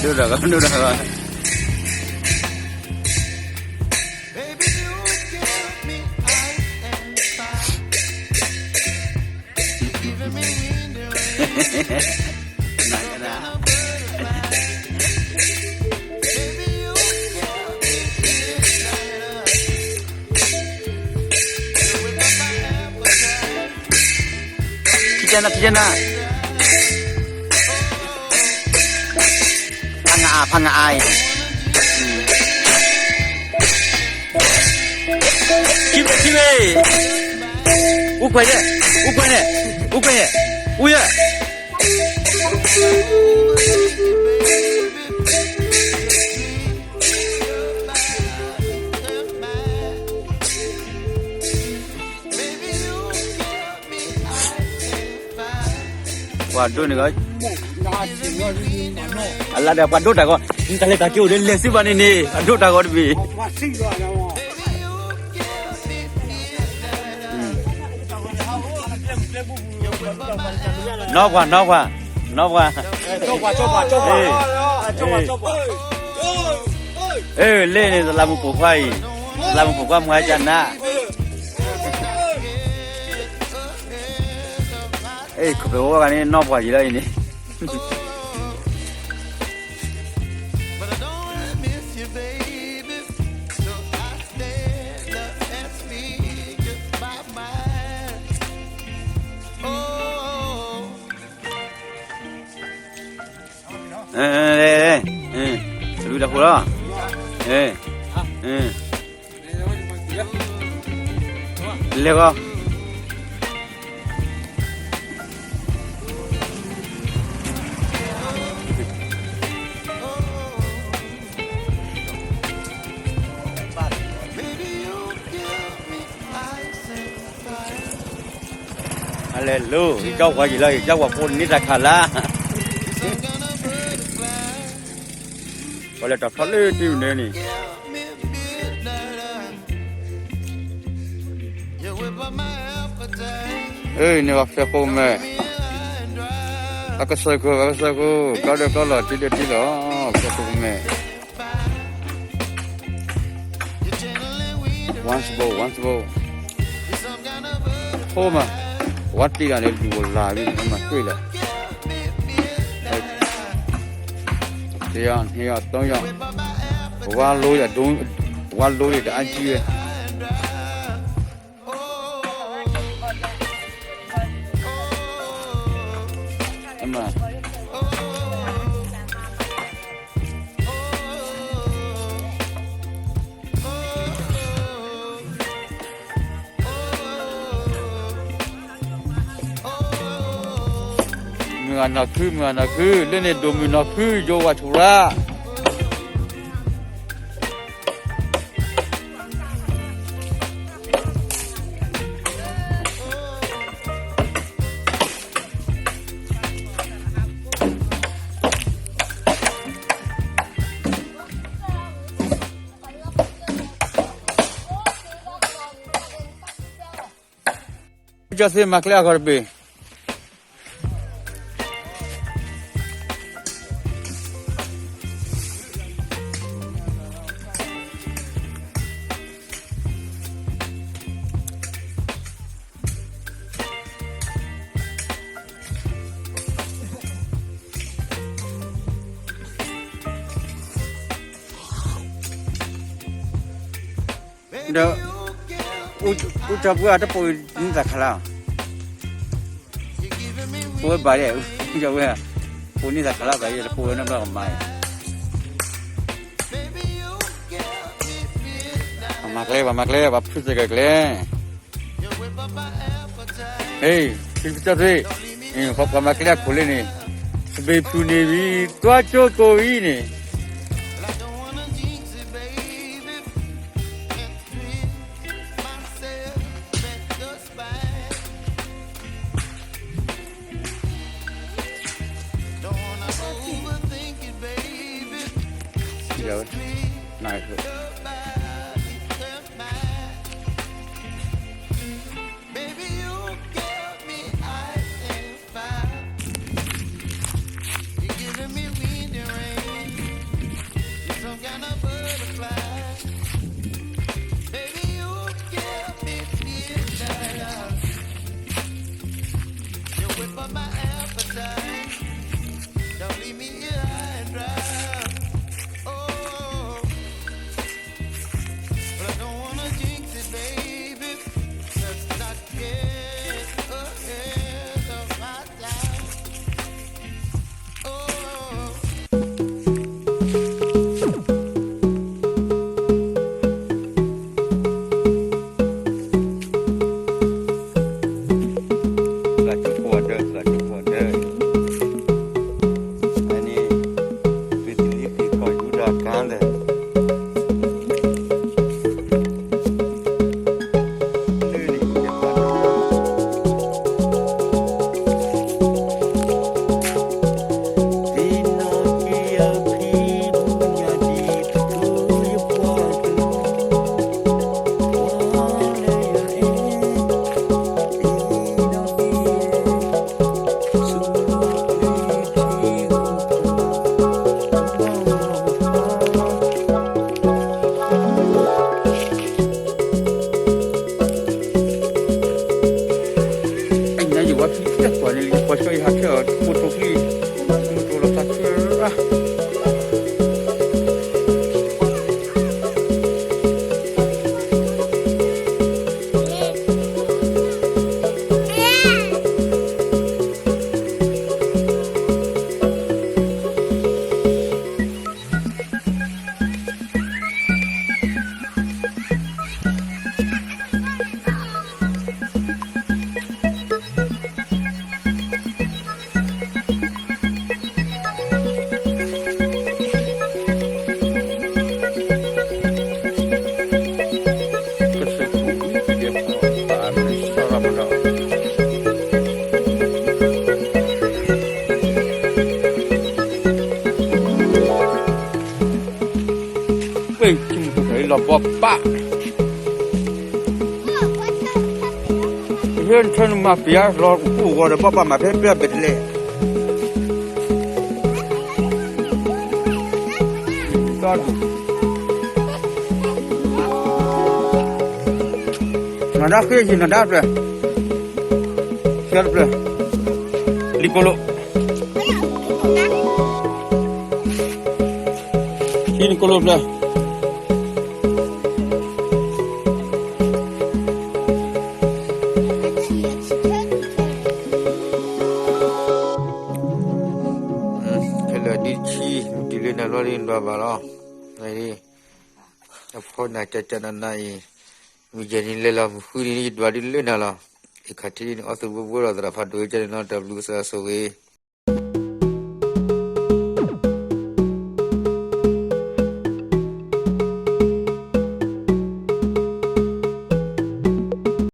ဒိၣ်တၢ်ဂီၤ ဒိၣ်တၢ်ဂီၤ ထံကနၣ် ထံကနၣ် ဖးငါအါ ဖးငါအါအံၤ ထံဝဲ ထံဝဲ အိၣ်ကွဲးန့ၣ် အိၣ်ကွဲးန့ၣ် အိၣ်ကွဲးန့ၣ် အိၣ်ယဲ ပှၤဒိၣ်န့ၣ်ကီး အလါဒီးပှၤဒိၣ်တၢ်ဂီၤ တၢ်လဲၤတၢ်က့ၤအိၣ်ဒီးလဲၤစုဘၣ်န့ၣ်န့ၣ် အဒိၣ်တၢ်ဂီၤတဘ့ၣ် နီၢ်ပှၤ နီၢ်ပှၤ နီၢ်ပှၤ အ့ လ့ၣ်န့ၣ် သလးမူပိာ်ခွါအံၤ သလးမူပိာ်ခွါမွှၤကနၣ် အ့ ခီဖျိဝဲဂၤန့ၣ် နီၢ်ပှၤယံၤလီၤအံၤန့ၣ် တလူတၢ်ဃိလီၤ လဲၤဂီၤ အလဲၤလိၤ ကၠီပှၤယံၤလီၤ ကၠီပှၤဖိန့ၢ်တၢ်ခးလါ ပှၤလဲၤတၢ်ဖျီလၢတံၤမနုၤန့ၣ် အ့ န့ၣ်ပှၤဖဲခိၣ်မဲာ် ပကစၢၢ်ခိၣ် ပကစၢၢ်ခိၣ် ကီၢ်ဒီးကီၢ်လီၤတံၢ်ဒီးတံၢ်လီၤ ဖဲခိၣ်မဲာ် one bowl one bowl ဖိမး ဝါတံၢ်လီၤန့ၣ် လူၤဝဲလၢ်ဝံၤ မၤကွံာ်လီၤ တယီၤ နံယီၤ သီယီၤ ဝါလိယၤဒိ ဝါလိယၤတအါကံဝဲ မုၢ်ဂၤနီၢ်ခု မုၢ်ဂၤနီၢ်ခု လၢန့ၣ်ဒိၣ်မုၢ်နီၢ်ခု ယိၤဝၤဆူရၣ် ကၠီသ့မၤကျဲအဂီၢ်တဘ့ၣ် ဒီး အိၣ်ကၠီပှၢ်တပိာ်န့ၢ်သးခးလါ, ပိာ်ဝဲဘၣ်ဒဲး, အိၣ်ကၠီပှၢ်, ပိာ်န့ၢ်သးခးလါသး ယတပိာ်ဝဲနီတဘျီကမၤအံၤ, ပှၤမၤကျဲ ပှၤမၤကျဲ ပှၤဖုသ့ၣ်ကကျဲ ဟ့ၣ် ဖုကစၢၢ်သ့ၣ်, ပှၤမၤကျဲအခိၣ်လၢန့ၣ်, တဘ့ၣ်ဖုၣ်န့ၢ်ဝံၤ ကွၢ်ကၠိကိးအံၤန့ၣ် သးကၠိဖိအဒၢး သးကၠိဖိအဒၢး, အန့ၣ် ပတလံၤဃ့ၢ်ကီၢ်ယူဒၤကါလဲၣ်, နယဝဲဖံတဲကွၢ်န့ၣ်လံ ပှၤဆှၢယဟးခဲအီၤ ဖိထိၣ်ဖံ မုၢ်တိၢ်လီၤသးဆၢ လီၤဘီပၢ်, ဟဲထၢနမၤပျါလီၤ ကူၣ်ဂီၤဒီးဘီပၢ်မၤဖဲပျါဘဲးတလဲၣ်, နဒၣ်ဃ့ယံၤ နဒၣ်ဖျၢၣ်, ဖျၢၣ်တဖျၢၣ်, လံကိလိာ်, ဟံးနကိလိာ်ဖျၢၣ် ဖဲလၢဒ်တဆံ မ့ၢ်တုၤလၢနၤလီၤဒ်နဒွးဘၣ်လီၤ, အဖီနၤကကနနအံၤ, မ့ၢ်ယဲန့ၣ်လဲၤလီၤ မုၢ်ဃုနံၤန့ၣ် ယဒွးဒ်လၢနၤလီၤ, ယခးထံၣ်န့ၣ် အီၣ်သူၣ်ဘိဘိဒီးသရၣ်ဖးဒိၣ်ကန့ၣ်လီၤ တၢ်ဘျုးကစၢ်ဆိၣ်ဂ့ၤ